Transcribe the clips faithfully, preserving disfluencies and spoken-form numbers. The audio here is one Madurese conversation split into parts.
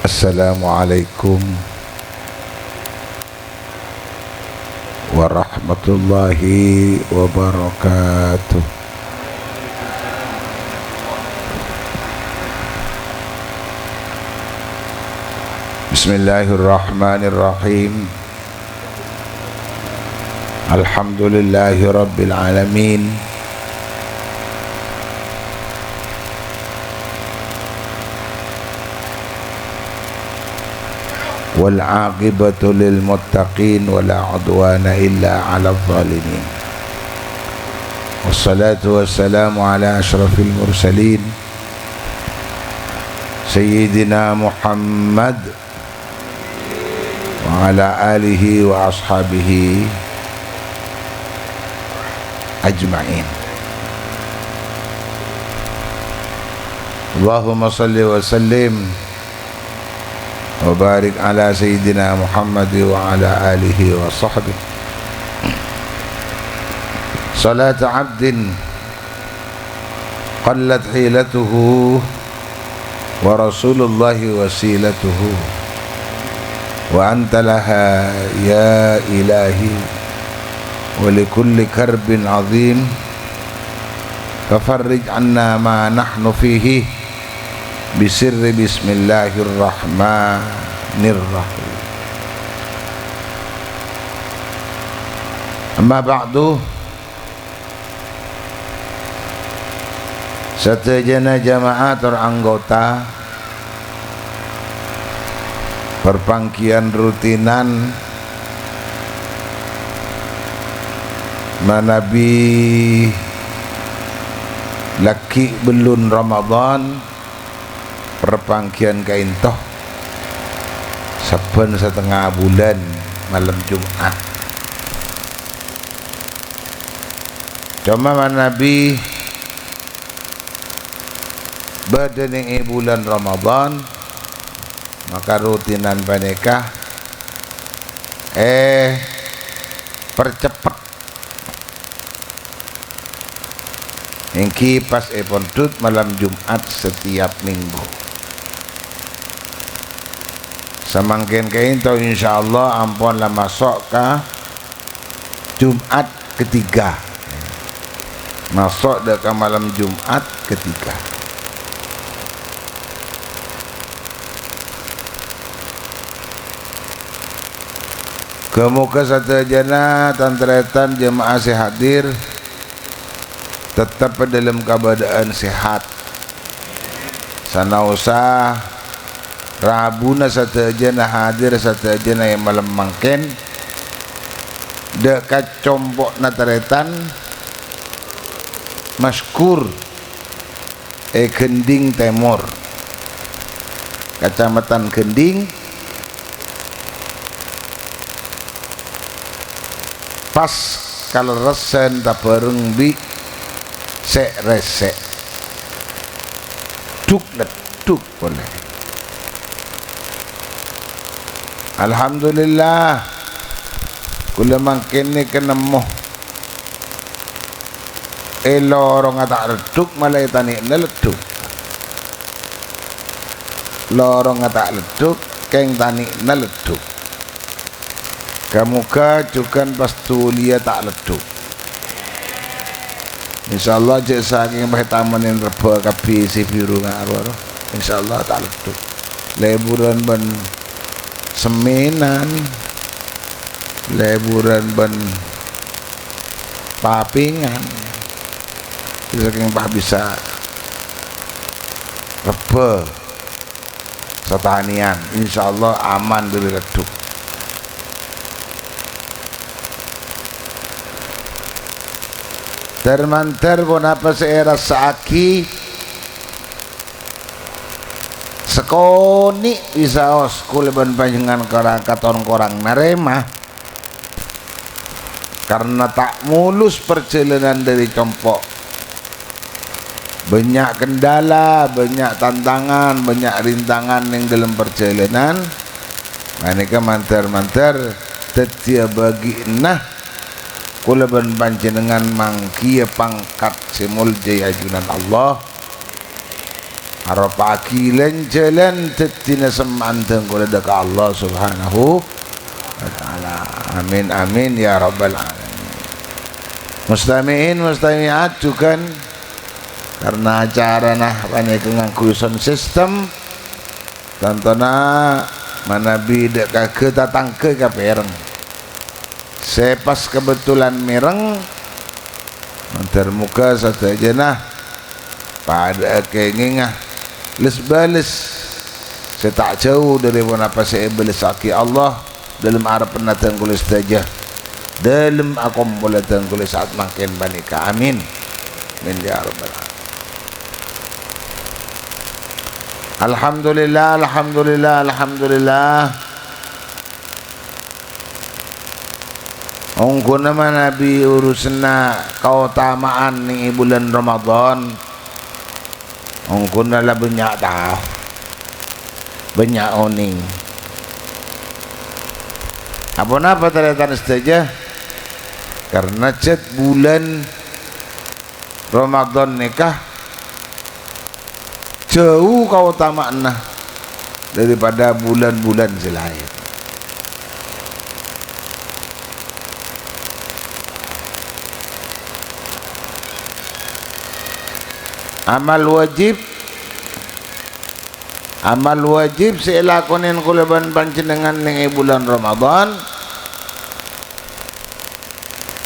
Assalamualaikum warahmatullahi wabarakatuh. Bismillahirrahmanirrahim. Alhamdulillahi rabbil alamin. Wal aqibatu lil muttaqin wa la udwana illa 'alal zalimin. Wassalatu wassalamu ala asyrafil mursalin, Sayyidina Muhammad wa ala alihi wa ashabihi ajma'in. Allahumma shalli wa sallim wa barik ala Sayyidina Muhammad wa ala alihi wa sahbihi. Salata abdin qallat hilatuhu wa Rasulullahi wasilatuhu. Wa anta laha ya ilahi, wa li kulli karbin azim, fafarrij anna ma nahnu fihi, bi sirri bismillahirrahmanirrahim. Amma ba'du, sadhâjâna jamaah tor anggota parpangghiyân rutinan manabi laghi' bellun Ramadan, parpangghiyân kaènto sabbhân satengnga bulân malem Jum'at. Coma manabi bâdâ neng è bulân Ramadan, maka rutinan panèka, eh, percepet. Èngghi pas èpondhut malem Jum'at setiap minggu. Samangkèn kaènto, insyaallah, ampon la maso' ka Jum'at ketiga. Maso' dâ' ka malem Jum'at ketiga. Ghâ-moghâ sadhâjâna tan-tarètan jemaah sè hadir tettep è dâlem kabâdâ'ân sehat. Sanaossa rabuna sadhâjâna hadir sadhâjâna è malem mangkèn, dâ' ka compo'na tarètan Maskur è Gending Tèmor, Kacamatan Gending, pas kalerressan tabhâreng bi' sè'-rèssè'. Dhuk-leddhuk polè. Alhamdulillah, kaulâ mangkèn nèka nemmo è lorongnga ta' leddhuk, mala è tanè'na leddhuk. Lorongnga ta' leddhuk, kèng tanè'na leddhuk. Ghâ-moghâ jhughân pas dhuliyâ ta' leddhuk. Insyaallah, jhâ' sakèng pas ètamonè rebbhâ kabbhi sè biru nga' ro-ro. Insyaallah ta' leddhuk. Lèburân bân semmènan, lèburân bân papèngan. Sakèng pas bisa rebbhâ satanèyan, insyaallah aman dâri leddhuk. Dâr-mandâr ponapa sè èrassa'aghi sakonè' bisaos kaulâ bân panjhennengngan korang katon korang narèma. Karna ta' mulus parjhâlânan dâri compo'. Bânnya' kendala, bânnya' tantangan, bânnya' rintangan neng dâlem parjhâlânan. Ghânèka mandhâr-mandhâr dhâddhiyâ bâgiânna kaulâ bân panjhennengngan manggiyâ pangkat sè molja è ajunan Allah. Aropa'aghi lan-jalan dhâddhina semma'an dhângghulâ dâ' ka Allah Subhanahu wa Ta'ala. Amin, amin, ya rabbal alamin. Mustami'in, mustami'at jhughân, karna acarana panèka ngangghuy sound system, tantona manabi dâ' ka ghâ-, tatangghâ èkapèrèng. Sè pas kabhendherrân mèrèng, mandhâr moghâ sadhâjâna padhâ'â kèngèngnga lès-bâlès sè ta' jâu dhâri ponapa sè èbâlessaghi Allah dhâlem arebbhânna dhângghulâ sadhâjâ, dhâlem akompolla dhângghulâ sa'at mangkèn panèka. Amin. Amin, ya rabbal alamin. Alhamdulillah, alhamdulillah, alhamdulillah. Ongghuna manabi urusanna kaotama'an nèng è bulân Ramadan, ongghuna la bânnya' tao, bânnya' onèng. Aponapa, tarètan sadhâjâ? Karna jhât bulân Ramadan nèka jhâu kaotama'anna daripada bulân-bulân sè laèn. Amal wajib, amal wajib sè èlakonè kaulâ bân panjhennengngan nèng è bulân Ramadan,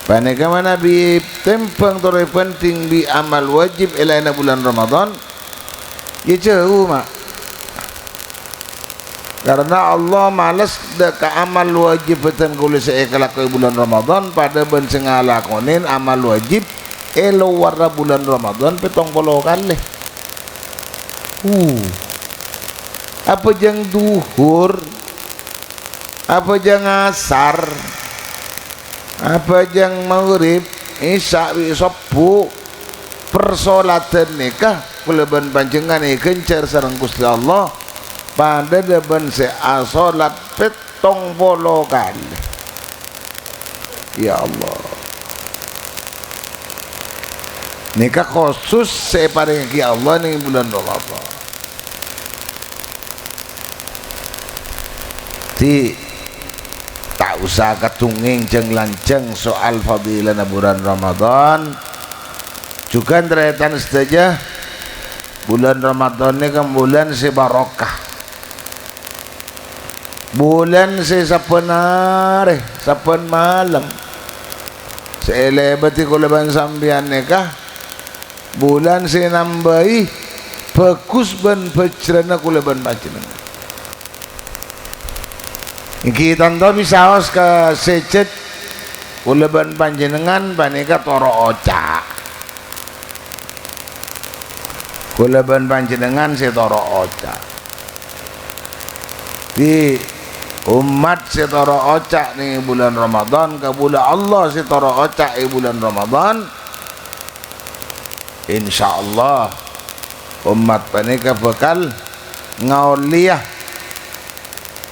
panèka manabi ètembhâng tor èbhândhing bi' amal wajib è laènna bulân Ramadan, iyâ jhâu, ma'. Karna Allah males dâ' ka amal wajib bhâdhân kaulâ sè èkalakoè bulân Ramadan padâ bân sè ngalakonè amal wajib è lowarra bulân Ramadan pèttong polo kalè. Uh. Abhâjâng dhuhur, abhâjâng asar, abhâjâng maghrib, isya bi' sobbhu, parsoladhân nèka kaulâ bân panjhennengngan èghânjhâr sareng Ghustè Allah, padâ bân sè asolat pèttong polo kalè. Ya Allah. Nèka khusus sè èparèngaghi Allah nèng bulân Ramadan. Dhâddhi, ta' osa kadhungèng jhâng-lanjhâng soal fadilana bulân Ramadan. Jhughân tarètan sadhâjâ, bulân Ramadan nèka bulân sè barokah. Bulân sè sabbhân arè, sabbhân malem, sè èlèbâdhi kaulâ bân sampèyan nèka, bulân sè nambâi bhâghus bân bhâjrâna kaulâ bân panjhennengngan. Èngghi tanto bisaos ka sè jhât kaulâ bân panjhennengngan panèka toro' oca'. Kaulâ bân panjhennengngan sè toro' oca'. Dhâddhi, ommat sè toro' oca' nèng bulân Ramadan, kabulâ Allah sè toro' oca' è bulân Ramadan, insyaallah, ommat panèka bhâkal ngaollèya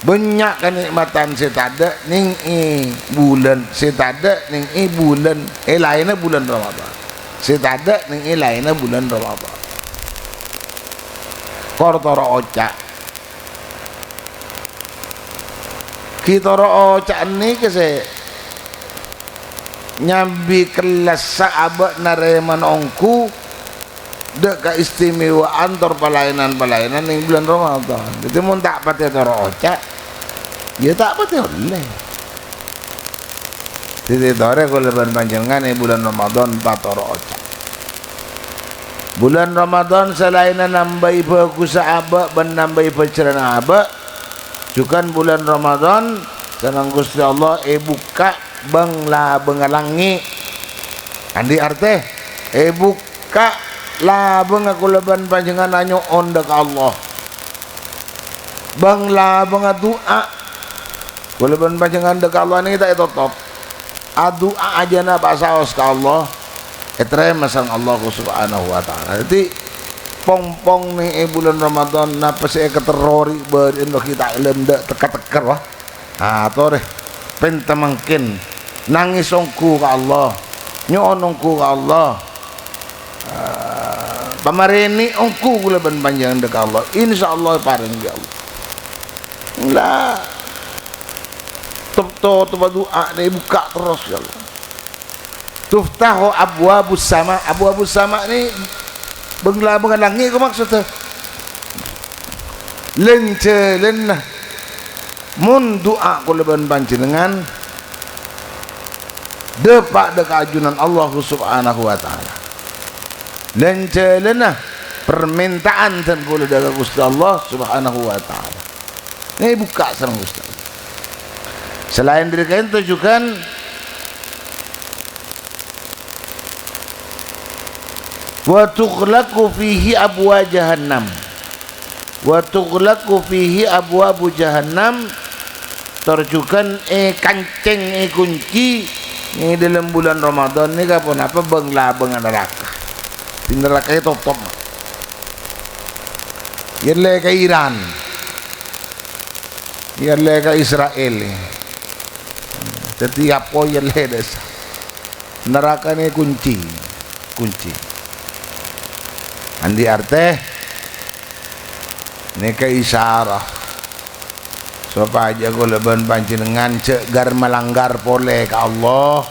bânnya' kanè'matan sè tadâ' nèng è bulân, sè tadâ' nèng è bulân, è laènna bulân Ramadan. Sè tadâ' nèng è laènna bulân Ramadan. Kor toro' oca'. Ghi' toro' oca' nèka sè nyambi kellassa abâ' narèma ongghu dâ' kaistimewaan tor palayanan-palayanan nèng bulân Ramadan. Dhâddhi, mon ta' patè toro' oca', iyâ ta' patè ollè. Dhâddhi, torè kaulâ bân panjhennengngan è bulân Ramadan patoro' oca'. Bulân Ramadan salaènna nambâi bhâghussa abâ' bân nambâi bhâjrâna abâ', jhughân bulân Ramadan sareng Ghustè Allah èbukka' bâng-labângnga langngè'. Andi' artè, èbukka' labângnga kaulâ bân panjhennengngan anyo'on dâ' ka Allah. Bâng-labângnga du'a. Kaulâ bân panjhennengngan dâ' ka Allah nèka ta' ètotop. Adu'a ajâna pasaos ka Allah, ètarèma sareng Allah Subhanahu wa Ta'ala. Dhâddhi, pong-pong nèng è bulân Ramadan, napa sè èkaterrori bâri'ân bagi ta' èlem dâ' tekka-tekker, wah. Ah, torè, pènta mangkèn, nangès ongghu ka Allah, nyo'on ongghu ka Allah. Ah, Pamarènè ongghu kaulâ bân panjhennengngan dâ' ka Allah. Insyaallah èparèng, ya Allah. La, tep-, to-, totoba du'a nè bukka' terros, ya Allah. Tuftahu abwabus sama. Abwabus sama nè bâng-labângnga langngè' ko maksodda. Lân-jhâlânna mon du'a kaulâ bân panjhennengngan dâpa' dâ' ka ajunan Allah Subhanahu wa Ta'ala. Lân-jhâlânna parmènta'an dân kaulâ dâ' ka Ghustè Allah Subhanahu wa Ta'ala. Nè bukka' sareng Ghustè Allah. Selain dâri kaènto jhughân, "Wa tughlaqu fihi abwa jahannam." "Wa tughlaqu fihi abwabu jahannam," tor jhughân èkancèng, èkunci, è dâlem bulân Ramadan nèka ponapa bâng-labângnga naraka. Di naraka ètotop. Èyallè ka Iran. Èyallè ka Israel. Dhâddhi apoy èyallè dâ' essa. Naraka nè kunci, kunci. Andi' artè, nèka isara sopajâ kaulâ bân panjhennengngan jhâ' ghâr-malangghâr polè ka Allah.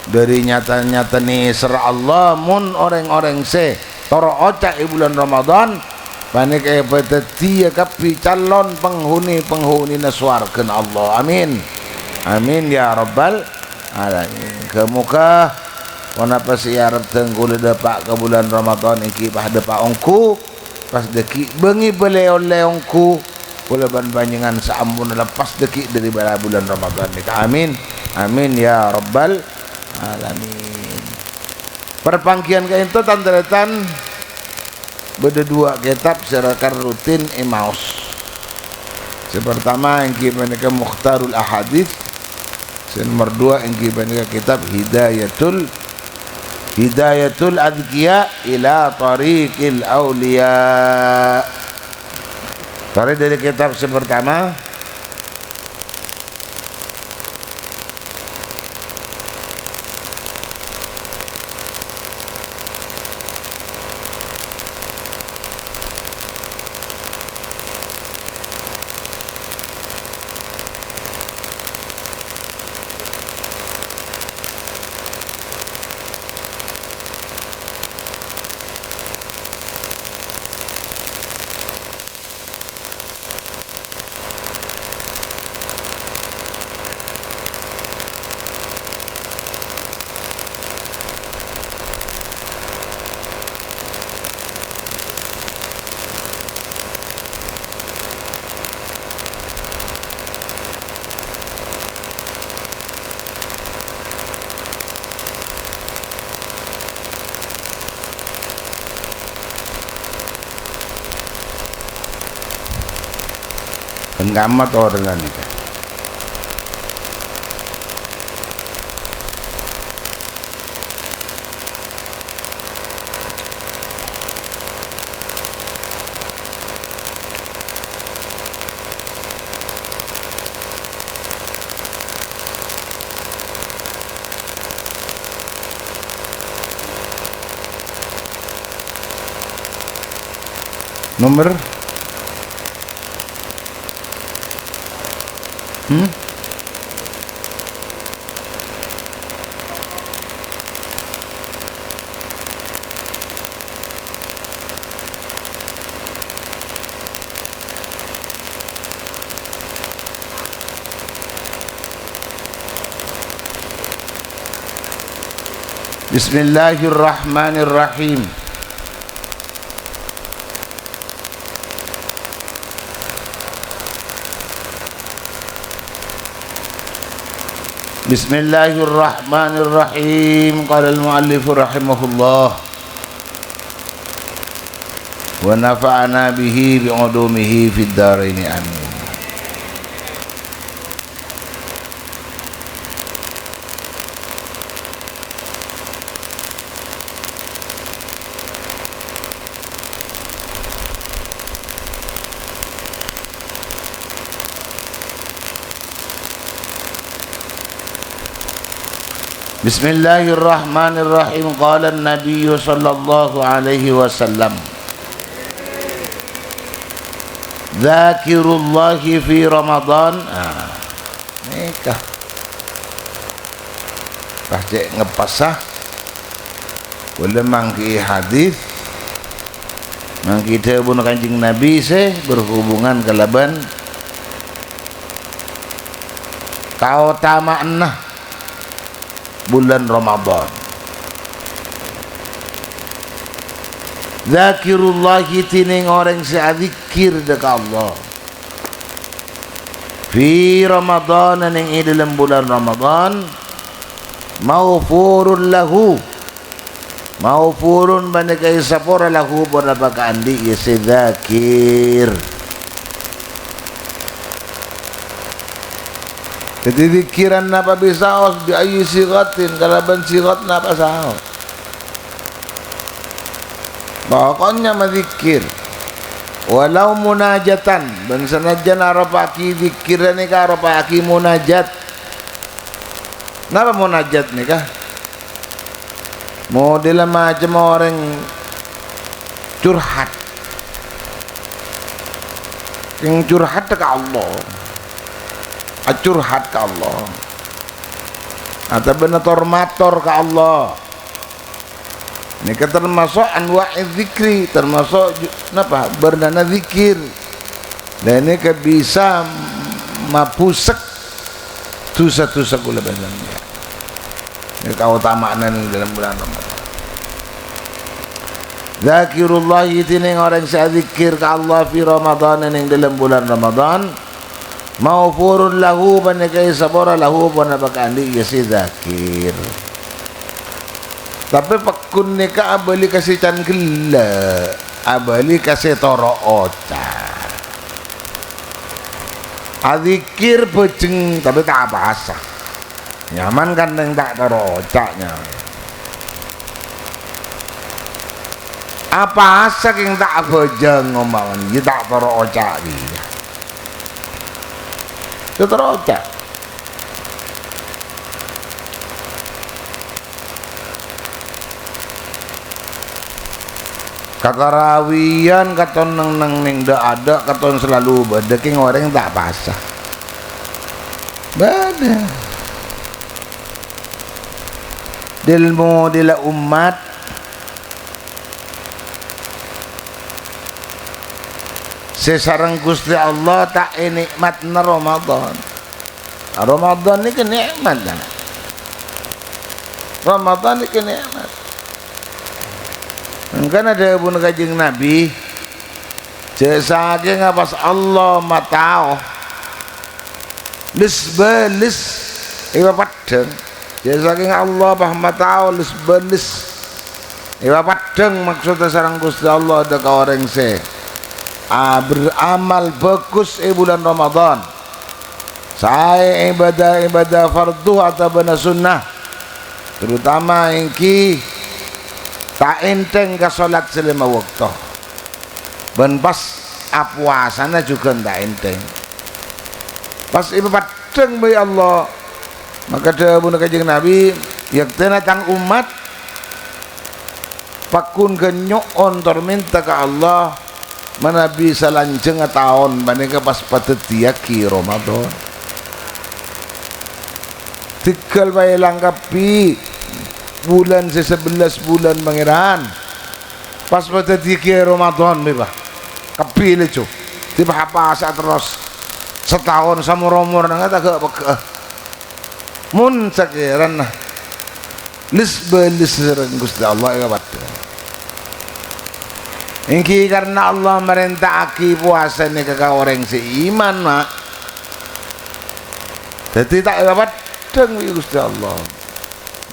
Dâri nyata-nyata nèserra Allah, mon orèng-orèng sè toro' oca' è bulân Ramadan, panèka èpadhâddhiyâ kabbhi calon panghuni-panghunina sowarghâna Allah. Amin. Amin ya rabbal alamin. Ghâ-moghâ ponapa sè èarep dân kaulâ dâpa' ka bulân Ramadan ènggi pas dâpa' ongghu, pas dhâggi' bângè bâlâ ollè ongghu, kaulâ bân panjhennengngan saamponna lepas dhâggi' dâri bâlâ bulân Ramadan nèka. Amin. Amin ya rabbal alamin. Parpangghiyân kaènto, tan-tarètan, bâdâ duwâ' kètab sè rakan rutin èmaos. Sè partama ènggi panèka Mukhtarul Ahadits, sè nomer duwâ' ènggi panèka kètab Hidayatul, Hidayatul Adzkiya ila Thariqil Auliya. Torè dâri kètab sè partama. Pèng kamma torèna nèka. Nomer? Hmm? Bismillahirrahmanirrahim. Bismillahirrahmanirrahim. Qala al-mu'allifu rahimahullah. Wa nafa'ana bihi bi ulumihi fid daraini. Amin. Bismillahirrahmanirrahim. Qala an-Nabiyyu sallallahu alaihi wasallam, "Dzakirullahi fi Ramadan." Ah, nèka. Pas cè' ngepassa. Kaulâ mangghi'i hadis, mangghi'i dhâbuna Kanjeng Nabi sè berhubungan kalabân kaotama'anna bulân Ramadan. Dzakirullahi, dhinèng orèng sè adzikkèr dâ' ka Allah. Fi Ramadan, neng è dâlem bulân Ramadan, maghfurun lahu. Maghfurun panèka èsapora lahu ponapa kaandi' iyâ sè dzakir. Dhâddhi dzikèran napa bisaos, bi ayyi sighatin, kalabân sighat napa saos. Pokoknya madzikir. Walau munajatan, bân sanajjân aropa'aghi dzikir nèka aropa'aghi munajat. Napa munajat nèka? Modella macem orèng curhat. Sè curhat ka Allah. Acurhat ka Allah. Atabâna tor-mator ka Allah. Nèka tamaso' anwa'i dzikri, tamaso' ju-, napa? Bârnana dzikir. Dan nèka bisa mabusek dhusa-dhusa kaulâ bân sampèyan. Nèka kaotama'anna neng dâlem bulân Ramadan. Dzakirullahi, dhinèng orèng sè adzikkèr ka Allah fi Ramadan, neng dâlem bulân Ramadan. Maghfurun lahu, panèka èsapora lahu ponapa kaandi' iyâ sè dzakir. Tapè pagghun nèka abâli ka sè can ghellâ', abâli ka sè toro' oca'. Adzikkèr bhâjeng, tapè ta' apowasa. Nyaman kan neng ta' toro' oca' nyaman. Apowasa kèng ta' abhâjâng ompamana, iyâ ta' toro' oca' kèya. Toro' oca'. Katarawiyan katon neng-neng neng dâ'-adâ' katon salalu bâdâ kèng orèng ta' pasa. Bâdâ. Dâlmo dâlâ ommat sè sareng Ghustè Allah ta' ènè'matna Ramadan. Ramadan nèka nè'mat, ta'? Ramadan nèka nè'mat. Mangkana dhâbuna Kanjeng Nabi, jhâ' sakènga pas Allah matao, les-bâles èpapeddhâng. Jhâ' sakènga Allah pas matao, les-bâles èpapeddhâng, maksodda sareng Ghustè Allah dâ' ka orèng sè a-, beramal bhâghus è bulân Ramadan. Saè ibadah-ibadah fardhu otabâna sunnah, terutama èngghi ta' ènthèng ka solat sè lèma bâkto. Bân pas apowasana jhughân ta' ènthèng. Pas èpapeddhâng bi' Allah. Maka dhâbuna Kanjeng Nabi, "Yèktèna tang ommat, pagghun ghân nyo'on tor mènta ka Allah, manabi salanjhângnga taon panèka pas padhâddhiyâghi Ramadan." Dhigghâl paèlang kabbhi bulân sè sabellâs bulân Pangèran. Pas padhâddhiyâghi Ramadan, bi', Pak. Kabbhi laju. Dipapasa'a terros. Sataon samor-omor nang ta' ghâ'-pegghâ'â. Mon sakèrana les-bâles sareng Ghustè Allah èpapeddhâng. Èngghi karna Allah marènta'aghi powasa nèka ka orèng sè iman, Mak. Dhâddhi ta' èpapeddhâng bi' Ghustè Allah.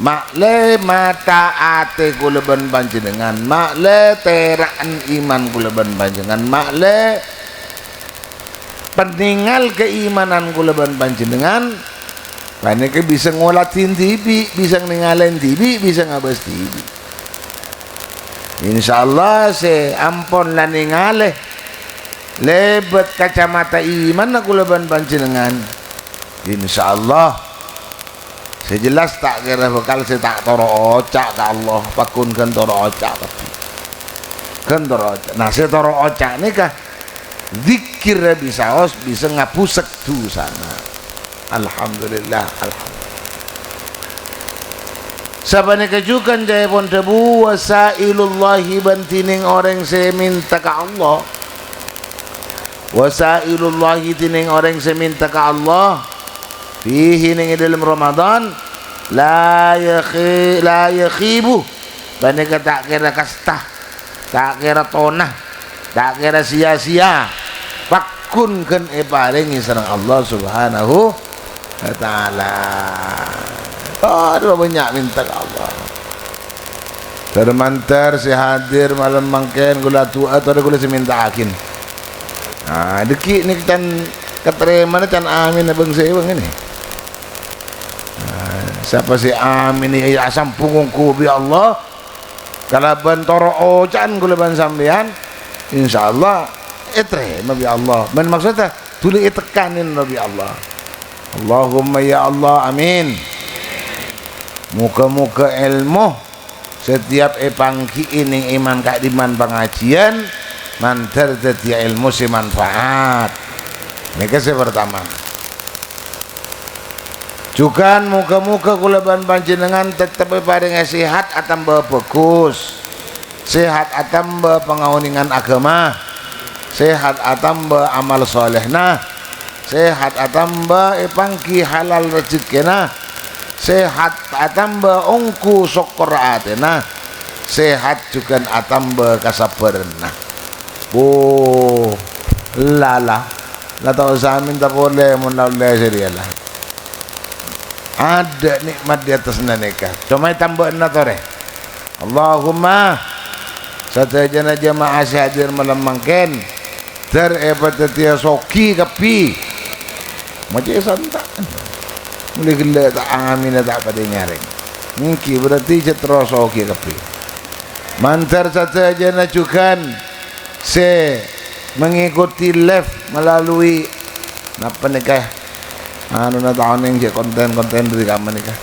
Ma'lè mata atè kaulâ bân panjhennengngan, ma'lè tèra'an iman kaulâ bân panjhennengngan, ma'lè pannèngal kaimanan kaulâ bân panjhennengngan, panèka bisa ngoladhin dhibi', bisa nèngalè dhibi', bisa ngabâs dhibi'. Insyaallah sè ampon la nèngalè lèbât kacamata imanna kaulâ bân panjhennengngan, insyaallah Sè jelas ta' kèra bhâkal sè ta' toro' oca' ka Allah, pagghun ghân toro' oca' kabbhi. Ghân toro' oca'. Nah, sè toro' oca' nèka dzikir bisaos bisa ngabhusek dhusana. Alhamdulillah, alhamdulillah. Sapanèka jhughân ca'èpon dhâbu, "Wasailullahi," bân dhinèng orèng sè mènta ka Allah. "Wasailullahi," dhinèng orèng sè mènta ka Allah. Fihi, neng è dâlem Ramadan, la yakhi-, la yakhibu, panèka ta' kèra kasta, ta' kèra tona, ta' kèra sia-sia, pagghun ghân èparèngè sareng Allah Subhanahu wa Ta'ala. Aduh, bânnya' mènta ka Allah. Dhâr-mandhâr sè hadir malem mangkèn, kaulâ adu'a, torè kaulâ sè mènta'aghin. Nah, dhâggi' nèka can katarèmana can aminna bâng-sèbâng nèka. Nah, sapa sè amin, ya, ya, asambhung ongghu bi' Allah, kalabân toro' oca'an kaulâ bân sampèyan, insyaallah ètarèma bi' Allah. Mèn maksodda, dhuli ètekkanè bi' Allah. Allahumma ya Allah, amin. Moghâ-moghâ èlmo sè tèyap èpangghi'i neng è man-ka'dimman pangajiyân, mandhâr dhâddhiyâ èlmo sè manfaat. Nèka sè partama. Jhughân moghâ-moghâ kaulâ bân panjhennengngan teptep èparèngè sehat atamba bhâghus, sehat atamba pangaonèngan aghâma, sehat atamba amal shalèhna, sehat atamba èpangghi halal rejhekkèna, sehat atamba ongghu sokkor atèna, sehat jhughân atamba kasabbhârânna. Bo, la, la. La ta' osa mènta polè mon la ollè sè rèya la. Adâ' nè'mat è attas nèka. Coma ètambâ'âna torè. Allahumma, sadhâjâna jamaah sè hadir malem mangkèn, dhâr èpadhâddhiyâ soghi kabbhi. Macè santa'. Molaè ghellâ' ta' amina ta' padâ nyarèng. Èngghi berarti cè' terro soghi kabbhi. Mandhâr sadhâjâna jhughân sè mengikuti live melalui napa nèka? Anuna ta' onèng jhâ' konten-konten dâri kamma nèka.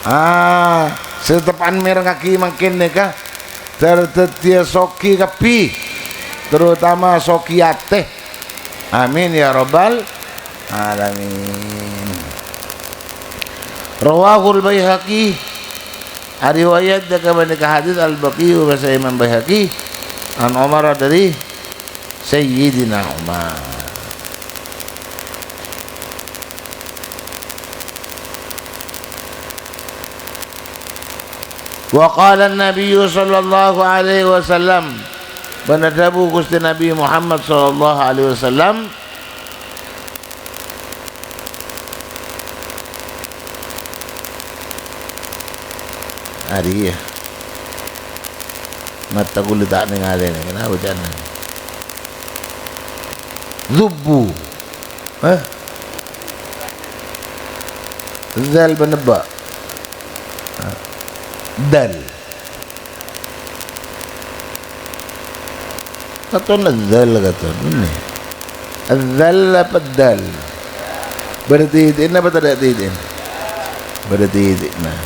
Ah, sè teppa'an mèrengngaghi mangkèn nèka, dhâr dhâddhiyâ soghi kabbhi, terutama soghi atè. Amin ya rabbal alamin. Rawahul Baihaqi, ariwayat dâ' ka panèka hadis Al-Baihaqi, bhâsa Imam Baihaqi, an Umar, dâri Sayyidina Umar. Wa qala an-nabiyyu sallallahu alaihi wasallam, bân adhâbu Ghustè Nabbhi Muhammad sallallahu alaihi wasallam, arèya. Mata kaulâ ta' nèngalè, nèka napa ca'na? Zubbu. Hah? Zal bân ba. Dal. Katon zal katon. Ini. Zal apa dal? Berarti ini apa tidak ini? Berarti ini. Nah.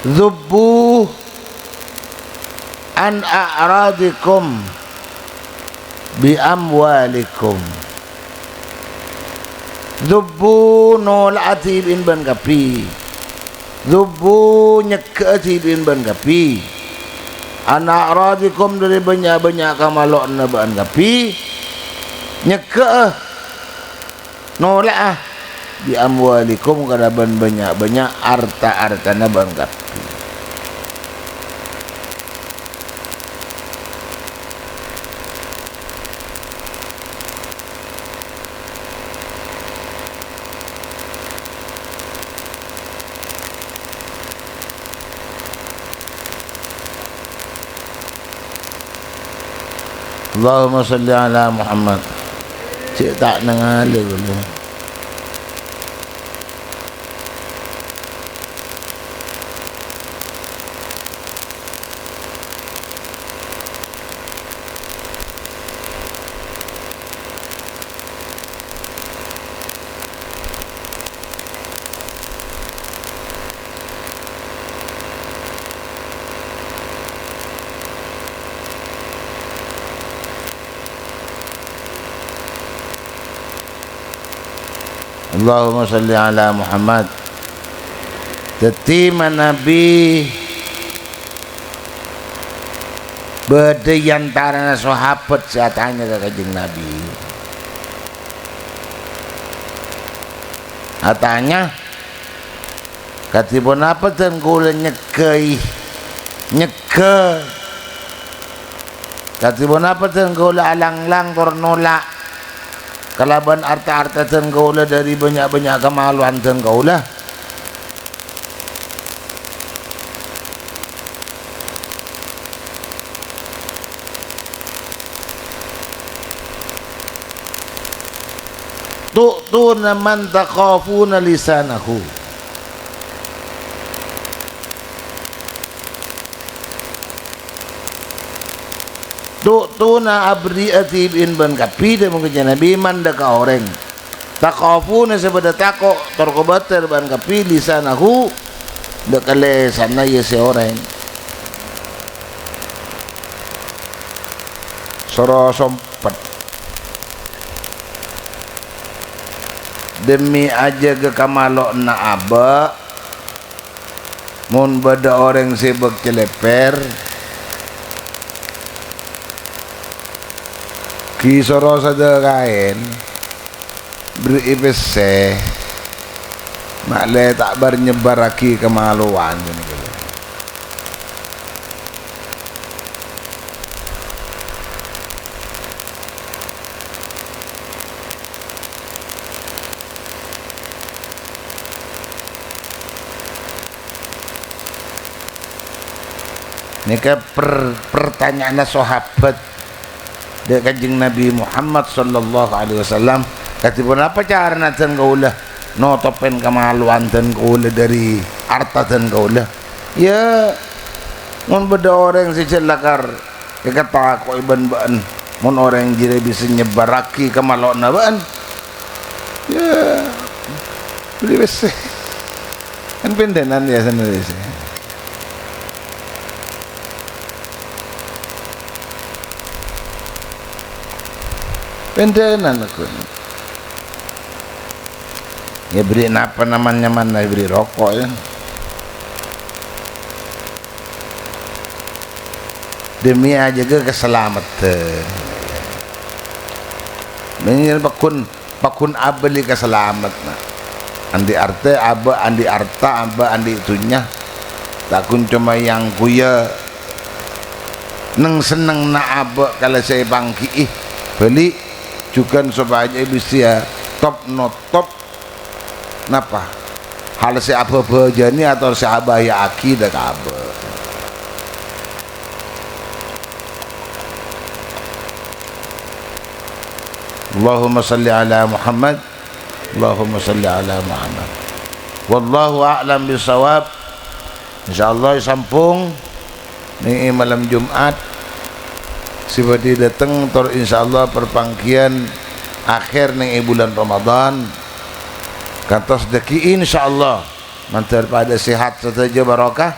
Zubbu an a'radikum bi amwalikum. Zubbu, nola'a dhibi'in bân kabbhi. Zubbu, nyegghâ'â dhibi'in bân kabbhi. An a'radikum, dâri bânnya'-bânnya' kamalo'anna bâ'ân kabbhi. Nyegghâ'â, nola'a, bi amwalikum, kalabân bânnya'-bânnya' arta-artana bâ'ân kabbhi. Allahumma shalli ala Muhammad. Cè' ta' nèngalè kaulâ. Allahumma shalli ala Muhammad. Dhâddhi, manabi bâdâ è antarana sahabat sè atanya ka Kanjeng Nabi, atanya, "Kadhi ponapa dân kaulâ nyegghâi, nyegghâ? Kadhi ponapa dân kaulâ alang-lang tor nolak kalabân arta-arta dân kaulâ dâri bânnya'-bânnya' kamalowan dân kaulâ?" "Tu'tuna man takhafuna lisanahu." "Tu'tuna abri'a dhibi'in bân kabbhi," dhâbuna Kanjeng Nabi, "man dâ' ka orèng. Takhafuna sè bâdâ tako' tor kobâtèr bân kabbhi lisanahu, dâ' ka lèsanna, iyâ sè orèng." Soro sompet. Demi ajâgâ kamalowanna abâ', mon bâdâ orèng sè bâk calèpèr, ghi' soro sadhâkaèn, bherri'i pèssè, ma'lè ta' bar-nyebbarraghi kamalowan ghânèka. Nèka per-, pertanyaanna sahabat dâ' Kanjeng Nabi Muhammad sallallahu alaihi wasallam, "Kadhi ponapa carana dân kaulâ notopèn kamalowan dân kaulâ dâri arta dân kaulâ?" Iyâ, mon bâdâ orèng sè jhâ' lakar èkatako'è bân bâ'ân, mon orèng jârèya bisa nyebbarraghi kamalowanna bâ'ân, iyâ, bherri' pèssè. Kan pèndhânan, iyâ, sanèka pèssè. Pèndhânan, aku. Iyâ, bherri' napa nyaman-nyamanna, bherri' roko', iyâ. Demi ajâgâ kasalameddhân. Mèngèr pagghun, pagghun abâli kasalameddhân. Andi' artè, abâ' andi' arta, abâ' andi' dhunnya. Ta' ghun coma èangghuya neng-sennengnga abâ' kala sè èpangghi'i. Bâli, jhughân sopajâ bisa top-notop Napa? Hal sè abhâbhâjâni atau sè abhâjâ'âghi dâ' ka abâ'. Allahumma shalli ala Muhammad. Allahumma shalli ala Muhammad. Wallahu a'lam bishawab. Insyaallah sambhung neng è malem Jum'at sè bhâdhi dâteng, tor insyaallah parpangghiyân akhèr neng è bulân Ramadan. Kantos dhâggi' insyaallah, mandhâr padâ sehat sadhâjâ barokah,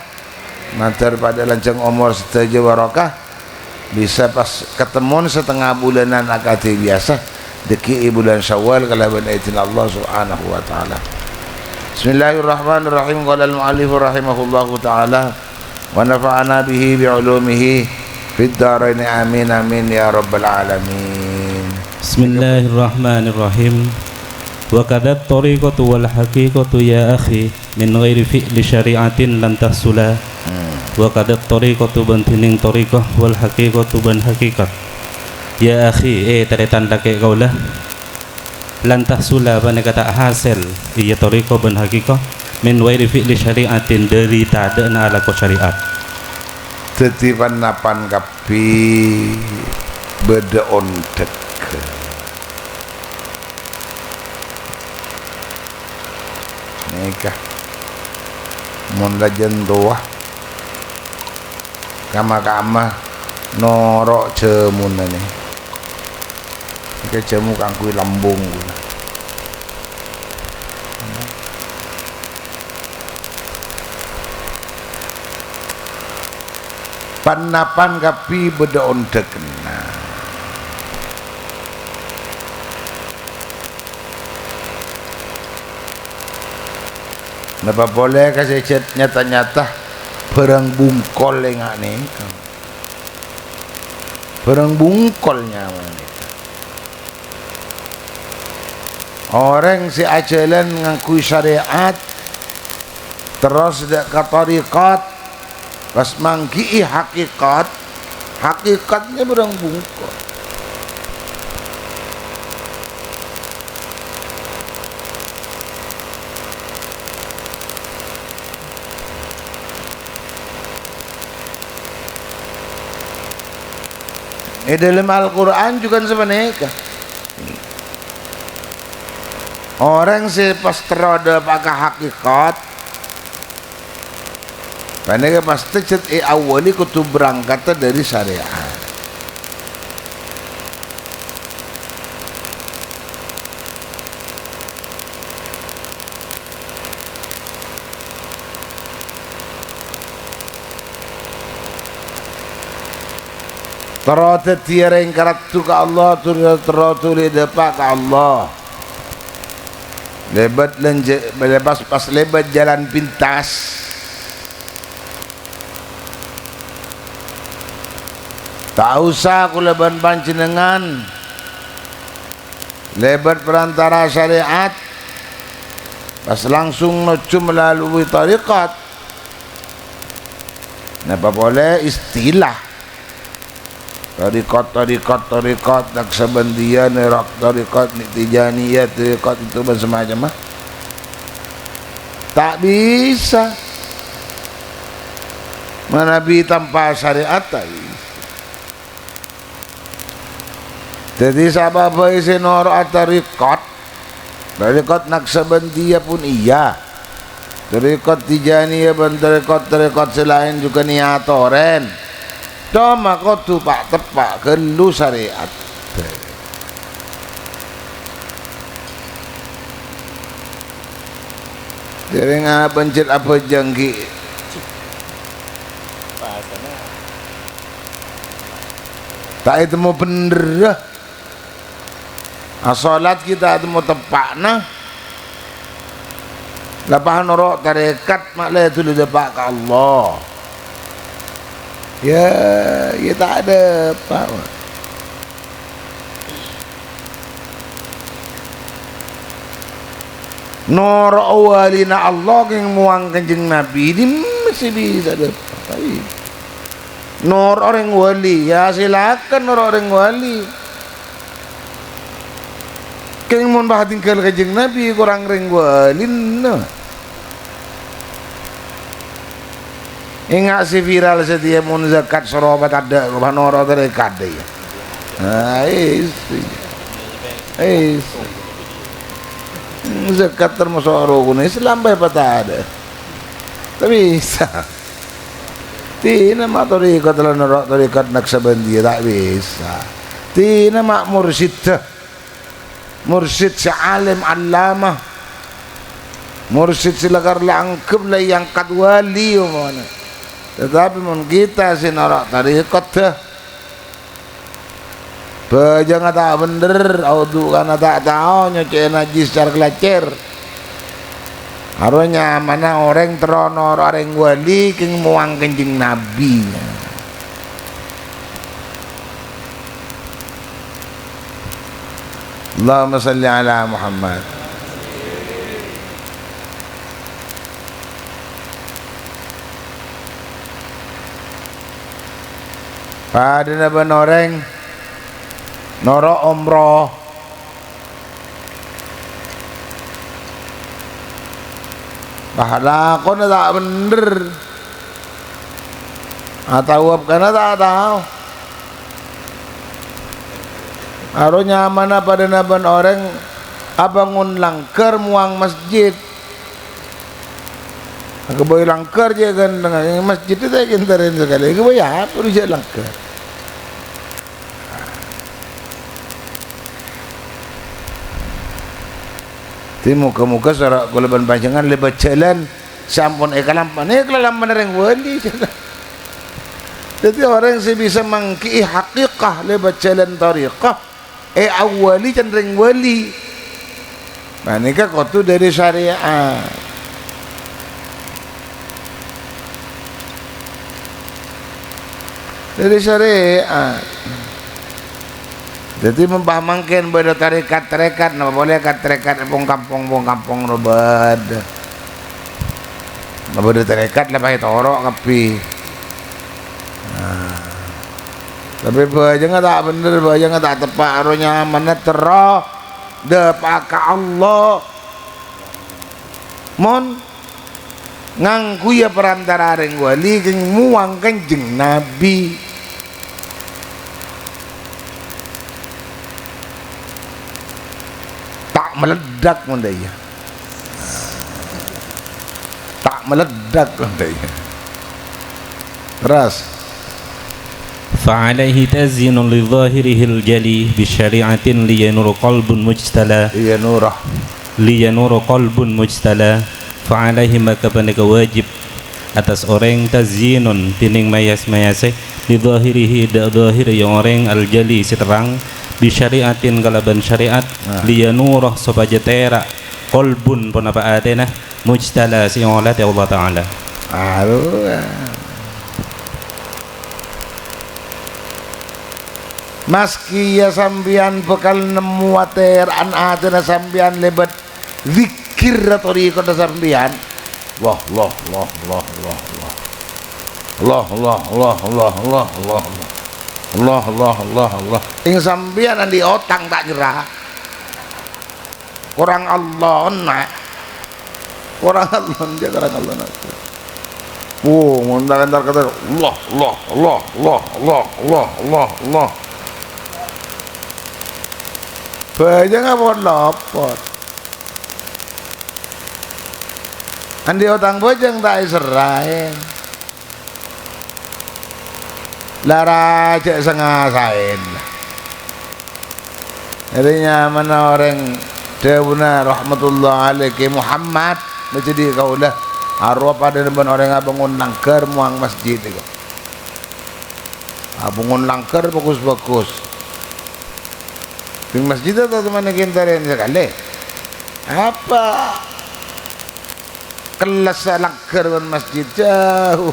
mandhâr padâ lanjhâng omor sadhâjâ barokah. Bisa pas katemmo satengnga bulanan akadhi biyasa, dhâggi' è bulân Syawal kalabân idin Allah Subhanahu wa Ta'ala. Bismillahirrahmanirrahim. Qala al-mu'allifu rahimahullahu ta'ala, wa nafa'ana bihi bi ulumihi fid daraini. Amin, amin, ya rabbal alamin. Bismillahirrahmanirrahim. Wa kadhat thariqatu wal haqiqatu ya akhi. Min ghairi fi'li syari'atin lan tahsula. Hmm. Wa kadhat thariqatu bân dhinèng thariqah wal haqiqatu bân hakikat. Ya akhi, è tarètan lakè' kaulâ. Lan tahsula panèka ta' hasèl, iyâ thariqah bân hakikat, min ghairi fi'li syari'atin dâri tadâ'na alako syariat. Dhâddhi pan-napan kabbhi bâdâ ondhek. Nèka. Mon rajân towa, kama-kama noro' jhâmuna nè. Nèka jhâmo kaangghuy lambung. Pan-napan kabbhi bâdâ ondhekna. Napa polè ka sè jhât nyata-nyata bhârâng bungkol enga' nèka. Bhârâng bungkol nyawa nèka. Orèng sè ajhâlân ngangghuy syarè'at, terros dâ' ka thariqat, pas mangghi'i hakikat, hakikatnya bhârâng bungkol. È dâlem Al-Qur'an jhughân sapanèka. Orèng sè pas terro dâpa' ka hakikat, panèka pas tejjhât èawwâli kodhu berangkatta dâri syarè'at. Terro dhâddhiyâ rèng karaddhu ka Allah, terro, terro dhuli dâpa' ka Allah. Lèbât lènjâ-, pas, pas lèbât jhâlân pintas. Ta' osa kaulâ bân panjhennengngan lèbât parantara syarè'at, pas langsung nojjhu malalui thariqat. Napa polè istilah? Thariqat, thariqat, thariqat, Naqsabandiyah, thariqat, thariqat, Tijaniyah, thariqat itu bân semacamma. Ta' bisa. Manabi tanpa syarè'at, ta' bisa. Dhâddhi, sabâb bhâi sè noro'a thariqat, thariqat Naqsabandiyah pon iyâ, thariqat Tijaniyah bân thariqat-thariqat sè laèn jhughân èyatorè. Coma kodhu pa'-teppa' ghâllu syarè'at. Dèrèng abhânjhât abhâjâng ghi' ta' ètemmo bhendherra. Asholat ghi' ta' ètemmo teppa'na. La pas noro' tarèkat ma' la dhuli dâpa' ka Allah. Yâ, yâ ta' dâpa'. Noro' walina Allah kèng mowang Kanjeng Nabi, dimma sè bisa dâpa'? Noro' orèng wali, yâ silakan noro' orèng wali. Kèng mon pas tinggal Kanjeng Nabi, korang rèng walina. Enga' sè viral satèya mon zakat soro patadâ' kok noro' tarèkat, yâ. Ah, isi. Isi. Zakat termasuk rukun Islam, bhâi patadâ'. Ta' bisa. Dina ma' thariqat la noro' thariqat Naqsabandiyah, ta' bisa. Dina ma' mursyid. Mursyid sè alim allamah, mursyid sè lakar la anggep la èangkat wali omana. Tetapi mon kita sè noro' tarèkat, bhâjângnga ta' bhendher, audhu'na ta' tao, nyocè'è najjhis car-kalacèr. Aro nyamana orèng terro noro' orèng wali kèng mowang Kanjeng Nabi. Allahumma shalli ala Muhammad. Padâna bân orèng noro' umroh. Pahalakona ta' bhendher. Atawaf kana ta' tao. Aro nyamana padâna bân orèng abângon langghâr mowang masjid. Aghâbây langghâr jhâ' ghântengnga, masjid ta' èkèntarèn sakalè. Aghâbây apa jhâ' langghâr? Dhâddhi, moghâ-moghâ soro' kaulâ bân panjhennengngan lèbât jhâlân sè ampon èkalampan, èkalampan orèng wali. Dhâddhi, orèng sè bisa mangghi'i hakèkah lèbât jhâlân thariqah, èawwâli can rèng wali. Panèka kodhu dâri syarè'at. Dâri syariat. Dhâddhi, mon pas mangkèn bâdâ tarekat-tarekat, napa polè ka tarekat pong-kampong, pong-kampong rowa bâdâ. Napa bâdâ tarekat la pas ètoro' kabbhi. Nah. Tapè bhâjângnga ta' bhender, bhâjângnga ta' teppa', aro nyamana terro dâpa' ka Allah. Mon ngangghuya parantara rèng wali, kèng muwang Kanjeng Nabi. Ta' meledak mon dâ' iyâ. Ta' meledak mon dâ' iyâ. Terros. Fa alaihi tazyinun li dhahirihil jali bi syari'atin li yanura qalbun mujtala. Iya nurah. Li yanura qalbun mujtala. Fa alaihi, maka panèka wajib attas orèng tazyinun, dèning mayas-mayasè, li dhahirihi, dâ' dhahirra orèng al jali sè terrang, bi syari'atin, kalabân syariat, Nah. li yanura, sopajâ tèra', qalbun, ponapa atèna, mujtala, sè èolatè Allah Ta'ala. Aduh. Maskè iyâ sampèyan bhâkal nemmo atèra'an atèna sampèyan lèbât zikir torèkotta sampèyan. Allah, Allah, Allah, Allah, Allah, Allah. Allah, Allah, Allah, Allah, Allah, Allah. Allah, Allah, Allah, Allah. Ing sampèyan andi' otang ta' nyerra. Korang Allah, na'. Korang Allah, jâ' korang Allah, na'. Oh, mon ta' entar kata, Allah, Allah, Allah. Bhâjâng apa lopot? Andi' otang bhâjâng ta' èserraè. Lara jâ' sangasaèn. Dhâddhi nyamana orèng dhâbuna rahmatullah alaih Kè Muhammad, masjid kaulâ, arowa padâna bân orèng abângon langghâr mowang masjid nèko. Abângon langghâr bhâghus-bhâghus. Bing masjid atau teman kèntarèn sakalè? Apa? Kellas langghâr bân masjid jhâu.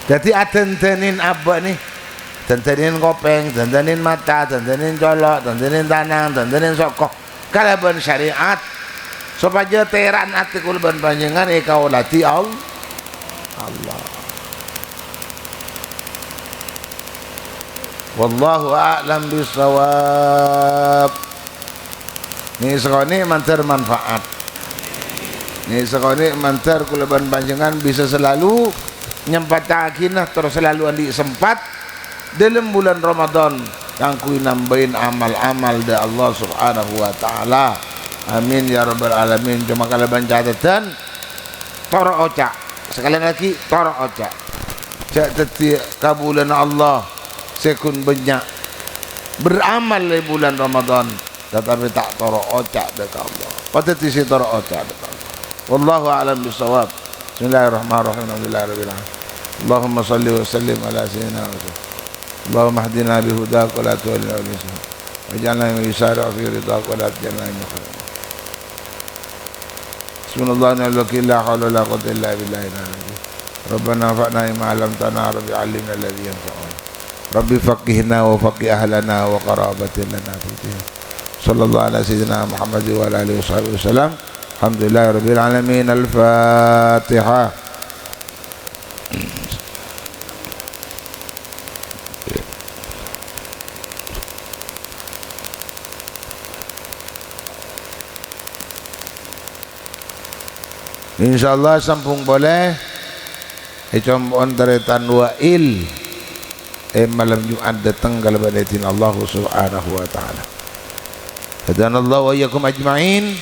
Dhâddhi adhândhânin abâ' nè, dhândhânin kopèng, dhândhânin mata, dhândhânin colo', dhândhânin tanang, dhândhânin soko. Kalabân syariat, sopajâ tèra'an atè kaulâ bân panjhennengngan èkaoladhi Al-, Allah. Wallahu a'lam bissawab. Nè sakonè' mandhâr manfaat. Nè sakonè' mandhâr kaulâ bân panjhennengngan bisa salalu nyempataghina, terros salalu andi' sempat dâlem bulân Ramadan kaangghuy nambâi amal-amal dâ' Allah Subhanahu wa Ta'ala. Amin ya rabbal alamin. Coma kalabân cateddhân, toro' oca'. Sakalèyan aghi', toro' oca'. Jhâ' dhâddhi kabulâna Allah sè ghun bânnya' beramal è bulân Ramadan, tatapè ta' toro' oca' dâ' ka Allah. Padâddhi sè toro' oca' dâ' ka Allah. Wallahu a'lam bissawab. Bismillahirrahmanirrahim. Alhamdulillahirabbil alamin. Allahumma shalli wa sallim ala sayyidina Muhammad. Allahumma hdina bi hudaka wa la tuwallina bi maksiatik. Waj'alna mimman yusari'u fi ridhaka wa la taj'alna mimman yukhalif. Hasbunallahu wa ni'mal wakil, la haula wa la quwwata illa billahil aliyyil azim. Rabbana anfa'na bima 'allamtana, Rabbi 'allimna alladzi yanfa'una. Rabbi faqqihna wa faqqih ahlana wa qarabatin lana fid din. Sallallahu ala sayyidina Muhammad wa ala alihi wa sahbihi wasallam. Alhamdulillahi rabbil alamin. Al-Fatihah. Insyaallah sambhung polè è compo'na tarètan Wa'il è malem Jum'at dâteng kalabân idin Allah Subhanahu wa Ta'ala. Hadanallahu wa iyyakum ajma'in.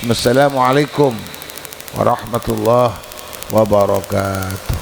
Wassalamualaikum warahmatullahi wabarakatuh.